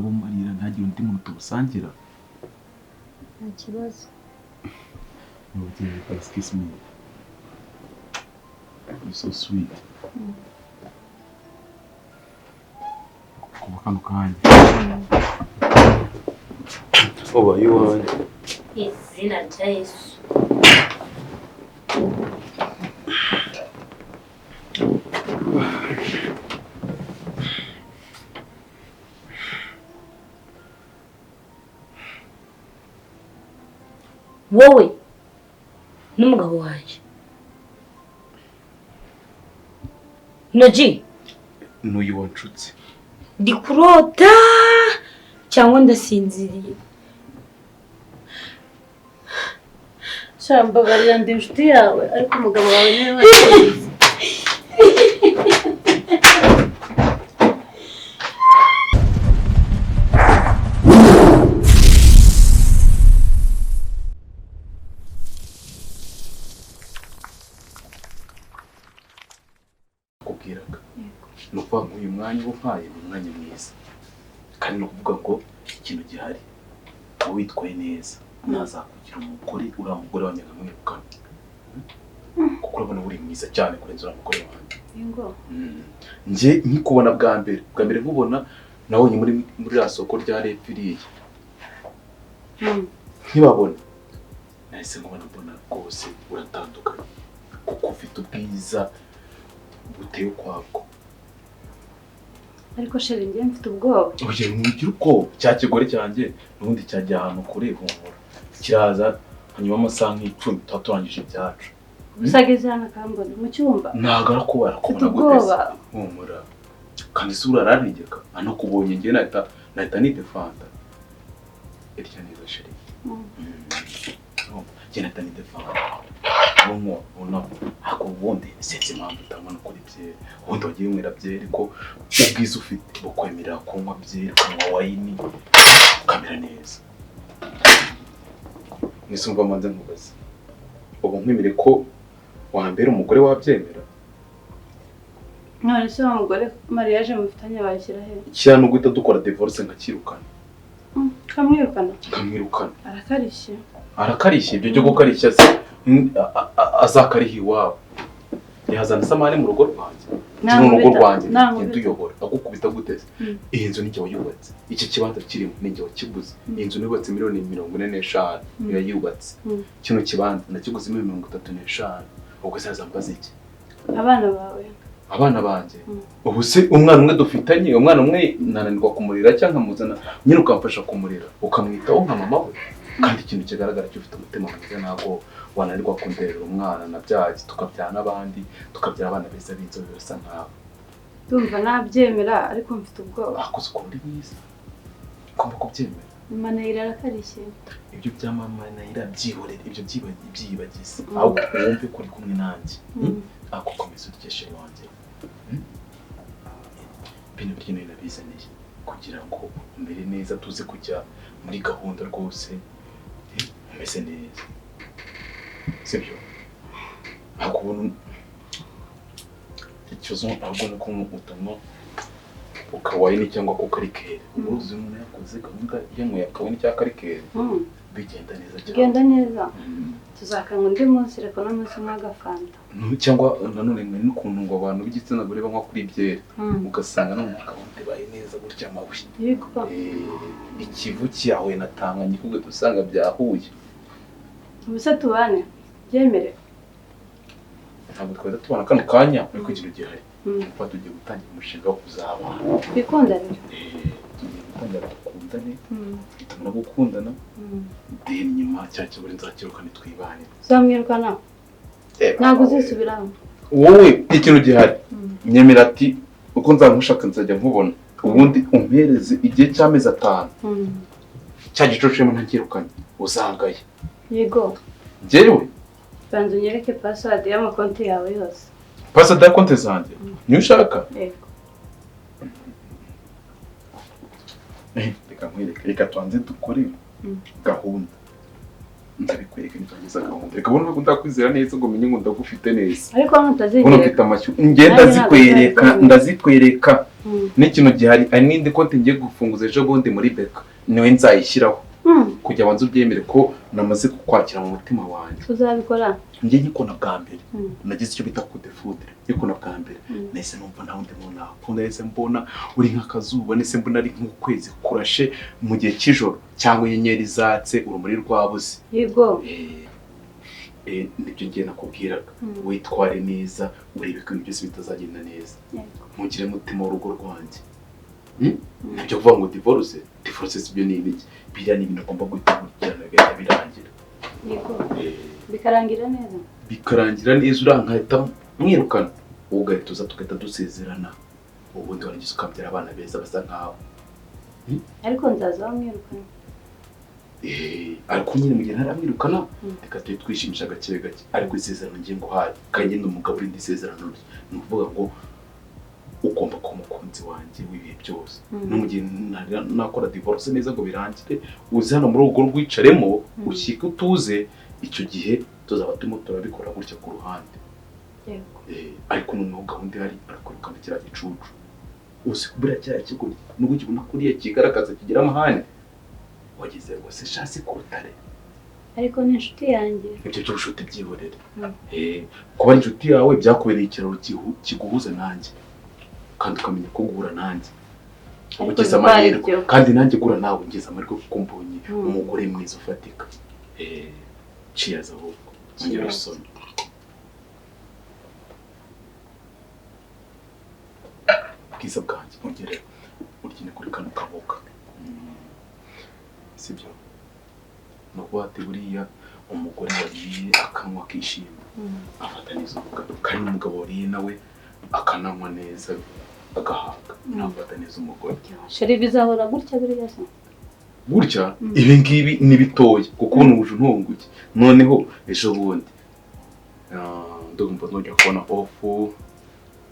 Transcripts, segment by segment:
Bumarira ntagire undi muntu tubusangira. Nta kibazo. Mubyeyi, please kiss me. You're so sweet. Kuva kano kanya ubaye iwanjye. Izina rya Yesu. Wowe n'umugabo wanjye Noji n'uyu wanshutse. Ndi kurota cyangwa ndasinziriye? Shambabarira, ndi inshuti yawe ariko umugabo wawe niwe wabigize. Kubwiraga ni ukuvuga ngo uyu mwanya uba umpaye ni umwanya mwiza, kandi ni ukuvuga ngo ikintu gihari uba witwaye neza ntazakugira umugore uriya mugore wanjye nkamwirukana, kuko urabona uri mwiza cyane kurenza uriya mugore wanjye. Njye nkikubona bwa mbere nkubona nabonye muri rya soko rya repiriye nkibabona nahise nkubona mbona rwose uratandukanye kuko ufite ubwiza buteye ukwabwo. Ariko sheri njye mfite ubwoba. Oya ntugira ubwoba, cya kigore cyanjye n'ubundi cyajya ahantu kure humura kiraza hanyuma amasaha nk'icumi tuba turangije ibyacu. Gusa ageze hano akambona mu cyumba. Ntabwo arakubara akubona gute se? Humura kandi isura ararantegeka anakubonye njye nahita nidefanda. Irya neza sheri. Njye nahita nidefanda. Ariko ubundi sinzi impamvu utabona ukora byeri. Ubundi wagiye unywera byeri ko ubwiza ufite bukwemerera kunywa byeri, kunywa wayini ukamera neza. Mwese umva manze nkubaze, ubu nkwemere ko wambera umugore wabyemera? None se wa mugore mariage mufitanye bayishyira he? Kiriya ni uguhita dukora divorce nkakirukana. Kamwirukana? Nkamwirukana. Arakarishye. Arakarishye, ibyo byo gukarishya se azakariha iwabo. Yazana isamani mu rugo rwanjye. Mu rugo rwanjye ngenda uyobora agukubita guteze. Iyi nzu ninjye wayubatse, iki kibanza kirimo ninjye wakiguze. Iyi nzu nubatse 45 miliyoni irayubatse. Kino kibanza nakiguze 35 miliyoni. Ubwo se azambaza iki? Abana bawe? Abana banjye ubu se umwana umwe dufitanye, umwana umwe nananirwa kumurira cyangwa nkamuzana nyine ukamfasha kumurira ukamwitaho nka mama we. Kandi ikintu kigaragara cyo ufite umutima mwiza, ntabwo wananirwa kunderera umwana nabyaye tukabyara n'abandi, tukabyara abana beza b'inzobe basa nkawe. Ndumva nabyemera ariko mfite ubwoba. Akoze ukuntu uri mwiza ugomba kubyemera. Mama Nayira arakarishye. Ibyo bya mama Nayira byihorere, ibyo byiyibagize, ahubwo wumve ko uri kumwe nanjye. Ako komeza urye wanjye. Bino biryo nari nabizaniye kugira ngo umere neza, tuze kujya muri gahunda rwose umeze neza, sibyo? Ntabwo ikibazo ahubwo ni uko utanywa ukawayini cyangwa kukarikeri. Uruzi umuntu yakoze gahunda yanyweye akawayini cyangwa karikeri bigenda neza cyane. Bigenda neza. Tuzakanywa undi munsi, reka uno munsi unywa agafanta. Cyangwa nanone n'ukuntu ngo abantu b'igitsina gore banywa kuri byeri ugasanga none gahunda ibaye neza gutya amabuye. Ikivu cyahuye na Tanganyika ugahita usanga byahuye. Ubuse tubane byemere? Ntabwo twahita tubana kano kanya ariko ikintu gihari kuba tugiye gutangira umushinga wo kuzabana. Twikundanire. Tugiye gutangira dukundane, tumara gukundana then nyuma cya kigore nzakirukane twibanire. Uzamwirukana? Ntabwo uzisubiraho. Wowe ikintu gihari nyemera ati uko nzamushaka nzajya nkubona, ubundi umpereze igihe cy'amezi 5 cya gicucemo ntakirukanye uzangaye. Yego. Njyewe banza unyereke password y'amakonti yawe yose. Password ya konti zanjye niyo ushaka? Yego. Reka nkwereke, reka tubanze dukore gahunda. Ndabikwereka nitugeza gahunda. Reka ubona ko ndakwizera neza ngo menye ngo ndagufite neza. Ariko ntutazinyereka. Ubona ufite amashyu. Njye ndazikwereka, ndazikwereka. N'ikintu gihari, hari n'indi konti ngiye gufunguza ejo bundi muri Beka, niwe nzayishyiraho kugira banze ubyemere ko namaze kukwakira mu mutima wanjye. Uzabikora? Njye nkikona bwa mbere nagize icyo bita coup de foudre. Nkikona bwa mbere nahise numva nta wundi muntu nakunda, nahise mbona uri nk'akazuba, nahise mbona ari nk'ukwezi kurashe mu gihe cy'ijoro cyangwa inyenyeri zatse urumuri rwabuze. Yego. Nibyo ngiye nakubwiraga, witware neza, urebe ko ibintu byose bitazagenda neza, ntugire umutima w'urugo rwanjye. Ntabyo kuvuga ngo divorce, divorce sibyo ni ibiki, biriya ni ibintu ugomba guhita ukurikirana bigahita birangira. Yego. Bikarangira neza. Bikarangira neza, urankahita mwirukana, wowe ugahita uza tugahita dusezerana, ubundi warangiza ukabyara abana beza basa nkawe. Ariko nzaza wamwirukana. Ariko nyine mu gihe ntaramwirukana reka tujye twishimisha gake gake, ariko isezerano ngiye nguhaye kandi ngende umugabo urindi isezerano rye, ni ukuvuga ngo ugomba kuba umukunzi wanjye w'ibihe byose. No mu gihe nakora divorce neza ngo birangire, uze hano muri urugo rwicaremo ushyike utuze, icyo gihe tuzaba turimo turabikora gutya ku ruhande. Ariko noneho gahunda ihari, arakwirukana kiriya gicucu uzi buriya kiriya kigoryi nubwo ukibona kuriya kigaragaza kigira amahane, wagize ngo se shasi ku rutare. Ariko ni inshuti yanjye. Ibyo by'ubushuti byihorere. Kuba ari inshuti yawe byakubereye ikiraro kiguhuza nanjye, kandi ukamenya ko guhura nanjye ugize amahirwe, kandi nanjye gura nawe ngize amahirwe kuko mbonye umugore mwiza ufatika. Cheers ahubwo ongera usome. Bwiza bwanjye ongera uryine kuri kano kaboka. Sibyo, ni ukuvuga ati buriya umugore wariye akanywa akishima afata neza umugabo, kandi n'umugabo wariye nawe akananywa neza agahaga nafata neza umugore. Sheri bizahora gutya buriya se? Gutya ibi ngibi ni bitoya kuko nuje ntunguye. Noneho ejo bundi ndumva nongera kubona ofu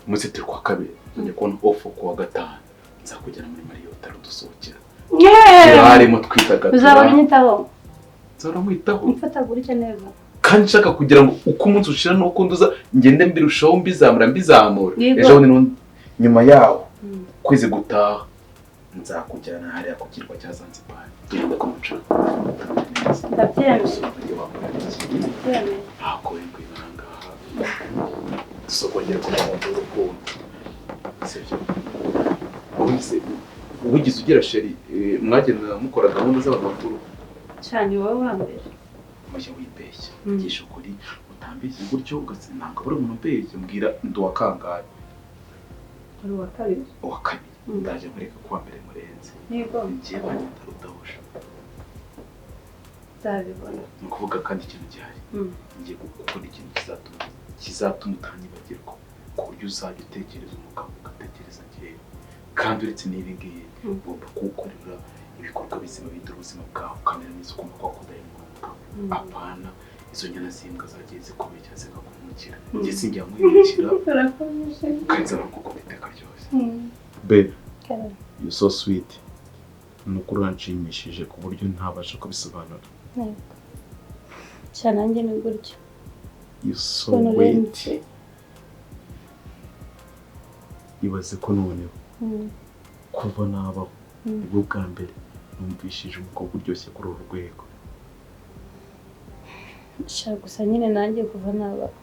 umunsi turi kwa kabiri, nongera kubona ofu kuwa gatanu, nzakugera muri Marriott dusohokera. Harimo twitagadura. Uzabona unyitaho? Nzahora nkwitaho. Umfata gutya neza. Kandi nshaka kugira ngo uko umunsi ushira n'uko nduza ngende mbirushaho mbizamura mbizamura. Ejo bundi nyuma yaho kwezi gutaha nzakujyana hariya ku kirwa cya Zanzibar tugenda ku mucanga. Ndabyemeye. Ntabwo uri kwibana ngaha dusogongere ku muhondo w'urukundo. Sibyo? Wigeze ugira sheri mwagenda mukora gahunda z'abantu bakuru? Cyane wowe wa mbere. Mujye wibeshya, ngisha ukuri utambeshye gutyo ugasanga buri muntu umbeshye, mbwira ndi uwa kangahe? Uri uwa kabiri. Uwa kabiri. Ndaje nkureka kuwa mbere murenze. Yego. Ngiye banyita rudahusha. Nzabibona. Ni ukuvuga kandi ikintu gihari. Ngiye gukora ikintu kizatuma utanyibagirwa, ku buryo uzajya utekereza umugabo ugatekereza njyewe. Kandi uretse n'ibi ngibi ugomba kuwukorera ibikorwa bizima bihindura ubuzima bwawe, ukamera neza, ugomba kuba wakunda umugabo. Apana izo nyana z'imbwa zagiye zikubeshya zikakumukira. Njye sinjya nkwimukira kandi nzabakukunda iteka ryose. Babe, you're so sweet. Ni ukuri uranshimishije ku buryo ntabasha kubisobanura. Cyane nanjye ni gutyo. You're so wet. Ibaze ko noneho kuva nabaho nibwo bwa mbere numvishije umukobwa uryoshye kuri uru rwego. Nshaka gusa nyine nanjye kuva nabaho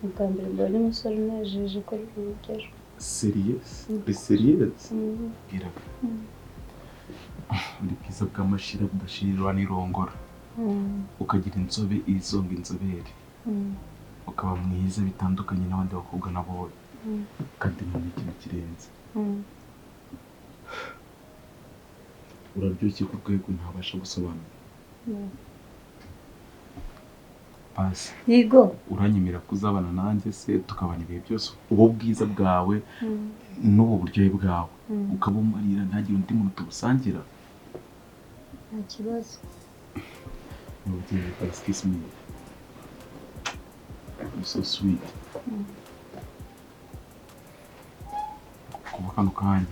ubwa mbere mbonye umusore unejeje kuri uru rugero. Serious? Uri serious? Bwira. Uri bwiza bw'amashira budashirirwa n'irongora. Ukagira inzobe izonga inzobere. Ukaba mwiza bitandukanye n'abandi bakobwa nabonye. Kandi none ikintu kirenze. Uraryoshye ku rwego ntabasha gusobanura. Basi. Yego. Uranyemera kuzabana nanjye se tukabana ibihe byose, ubu bwiza bwawe n'ubu buryohe bwawe ukabumarira ntagire undi muntu tubusangira? Nta kibazo. Mubyeyi, excuse me. You're so sweet. Kuva kano kanya.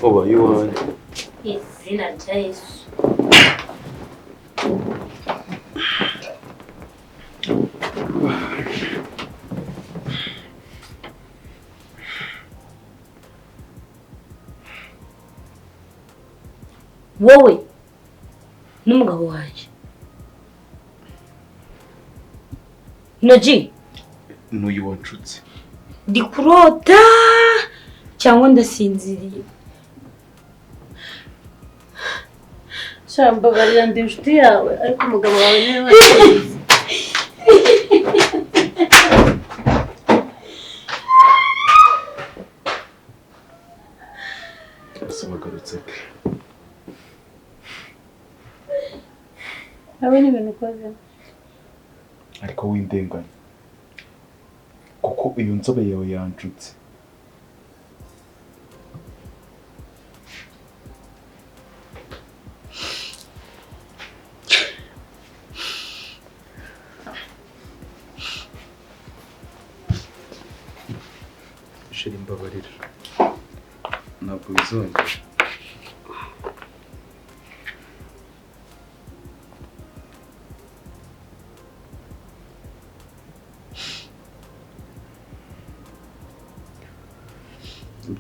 Ubaye iwanjye. Izina rya Yesu. Wowe n'umugabo wanjye. Noji n'uyu wanshutse. Ndi kurota cyangwa ndasinziriye? Shamba barira ndi inshuti yawe ariko umugabo wawe niwe wanshutse. Bagarutse. Nawe ni ibintu ukoze. Ariko windenganya. Kuko iyo nzobe yawe yanshutse. Shira imbabarira. Ntabwo bizongera.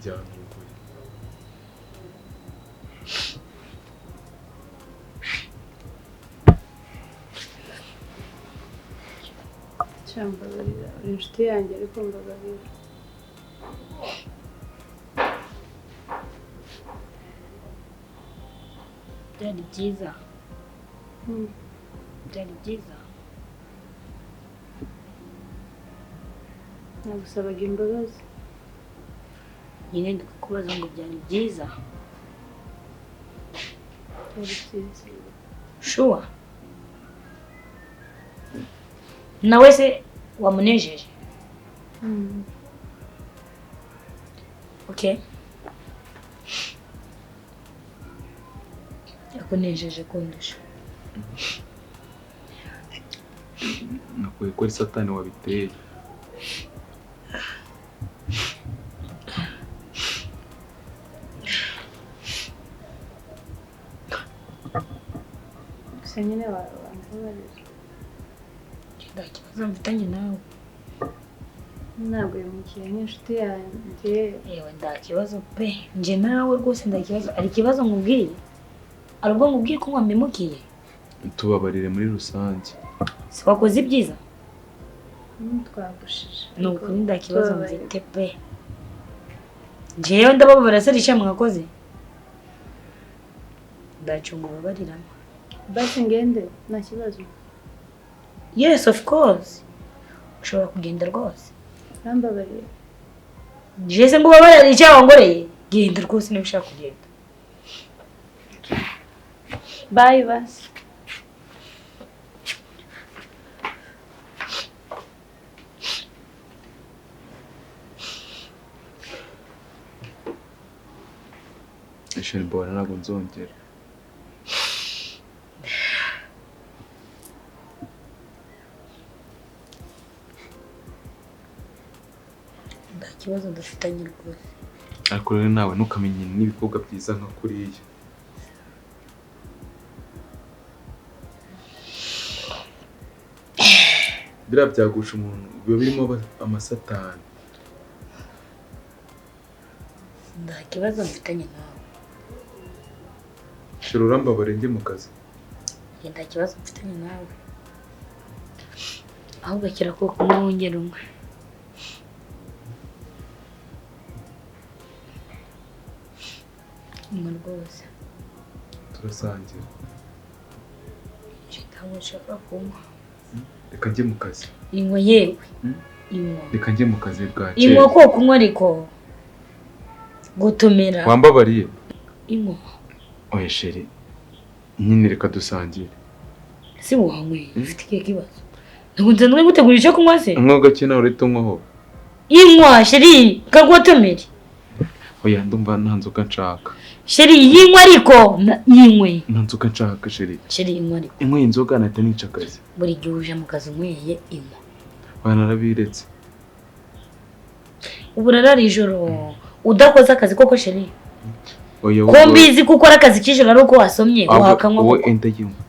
Byantunguye. Shamba barira uri inshuti yanjye ariko mbabarira. Byari byiza. Byari byiza. Nagusabaga imbabazi. Nyine ndikukubaza ngo byari byiza. Byari byiza. Sure. Nawe se wamunejeje? Okay. Yakunejeje kundusha. Nakuye ko ari Satani wabiteye. Gusa nyine wambabarira. Nta kibazo mfitanye nawe. Ntabwo yamukiye nk'inshuti yanjye. Yewe nta kibazo pe. Nje nawe rwose nta kibazo. Ari ikibazo nkubwiye. Ari ubwo nkubwiye ko wampemukiye. Tubabarire muri rusange. Si wakoze ibyiza? Twagushije. Ni ukuri nta kibazo mfite pe. Njyewe ndababara se risha mwakoze. Ndacunga ubabariramo. Basi ngende nta kibazo. Yes, of course. Ushobora kugenda rwose. Urambabariye. Njye se ngo ubabarire icyaha wangoreye? Genda rwose niba ushaka kugenda. Bye basi. Ishuri mbona ntabwo nzongera. Nta kibazo dufitanye rwose. Ariko rero nawe ntukamenye n'ibikorwa byiza nka kuriya. Biriya byagusha umuntu biba birimo amasatani. Nta kibazo mfitanye nawe. Shira urambabare njye mu kazi. Nta kibazo mfitanye nawe. Ahubwo akira ko kunywa wongera unywe. Nywa rwose. Turasangira. Ntabwo nshaka kunywa. Reka njye mu kazi. Inywa yewe. Inywa. Reka njye mu kazi bwakeye. Inywa ko kunywa ariko. Gutumira. Wambabariye? Inywa. Oya sheri. Nyine reka dusangire. Si wanyweye, ufite ikihe kibazo? Ntabwo nsanzwe ngutegura icyo kunywa se? Unywa gake nawe urahita unywaho. Inywa sheri, kagutumire. Oya ndumva nta nzoga nshaka. Sheri yinywa ariko yinywe. Nta nzoga nshaka sheri. Sheri inywa ariko. Inyweye inzoga nahita nica akazi. Buri gihe uje mu kazi unyweye inywa. Oya narabiretse. Ubu urarara ijoro udakoze akazi koko sheri? Oya ko mbizi ko ukora akazi k'ijoro ari uko wasomye wakanywa wowe enda yinywa.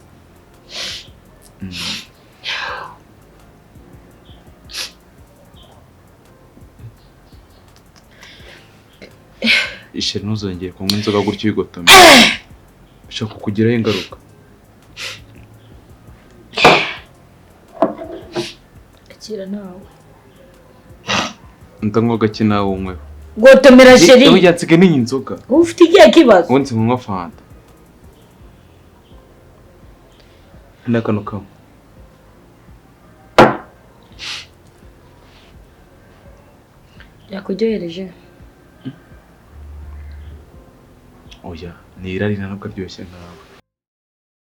Isheri ntuzongere kunywa inzoga gutyo uyigotomera. Bishobora kukugiraho ingaruka. Akira nawe. Ndanywa gake nawe unyweho. Gotomera sheri. Oya nsigaye ntinya inzoga. Ufite ikihe kibazo? Ubundi nkunywa fanta. N'akano kamwe. Yakuryohereje? Oya, ni irari ntabwo aryoshye nkawe.